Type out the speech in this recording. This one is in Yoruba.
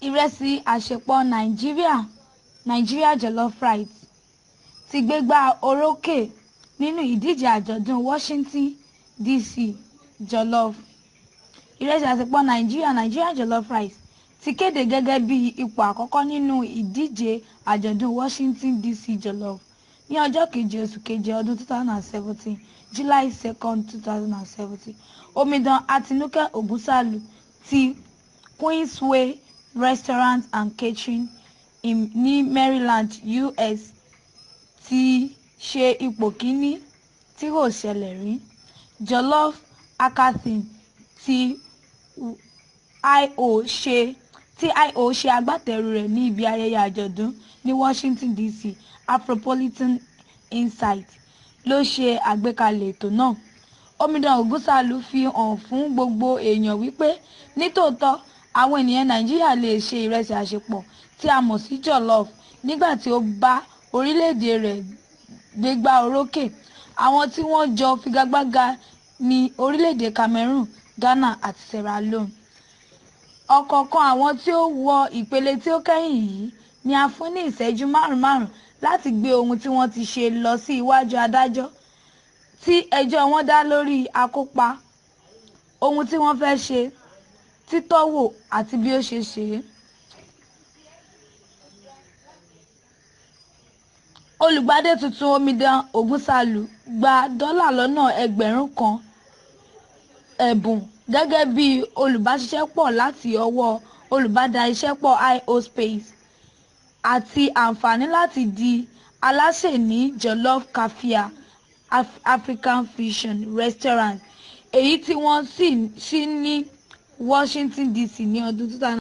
Ìrẹsì àsèpọ̀ Nàìjíríà, Nigeria Jollof Rice, ti gbégbá orókè nínú ìdíje àjọ̀dún Washington DC Jollof. Ìrẹsì àsèpọ̀ Nàìjíríà, Nigeria Jollof Rice, ti kéde gẹ́gẹ́ bí ipò àkọ́kọ́ nínú ìdíje àjọ̀dún Washington DC Jollof ní ọjọ́ keje oṣù keje ọdún 2017, July 2, 2017. Omidan Àtinúkẹ́ Ògúnsáìlú ti Queensway Restaurant and Catering ní Maryland, US ti ṣe ipò kíní tí kò ṣẹlẹ̀ rí. Jollof Hackathon tí IO ṣe agbátẹrù rẹ̀ ní ibi ayẹyẹ àjọ̀dún ní Washington DC, Afropolitan Insight ló ṣe àgbékalẹ̀ ètò náà. Omidan Ògúnsáìlú fi hàn fún gbogbo èèyàn wípé ní tòótọ́ àwọn ènìyàn Nàìjíríà lè se ìrẹsì àsèpọ̀ tí a mọ̀ sí jollof nígbà tí ó bá orílẹ̀-èdè rẹ̀ gbégbá orókè. Àwọn tí wọ́n jọ figagbága ní orílẹ̀-èdè Cameroon, Ghana àti Sierra Leone. Ọ̀kọ̀ọ̀kan àwọn tí ó wọ ìpele tí ó kẹ́yìn yìí ni a fún ní ìṣẹ́jú márùn-ún láti gbé ohun tí wọ́n ti ṣe lọ sí iwájú adájọ́, tí ẹjọ́ wọn dá lórí àkópọ̀ ohun tí wọ́n fẹ́ ṣe, títọ́wò àti bí ó ṣe ṣe é. Olùgbadé tuntun Omidan Ògúnsáìlú gba $100,000 ẹ̀bùn gẹ́gẹ́ bí olùbáṣiṣẹ́pọ̀ láti ọwọ́ olùbádaṣiṣẹ́pọ̀ IO Space àti àǹfààní láti di alásè ní Jollof Café African Fusion Restaurant, èyí tí wọ́n ṣí ní Washington DC ní ọdún 2009.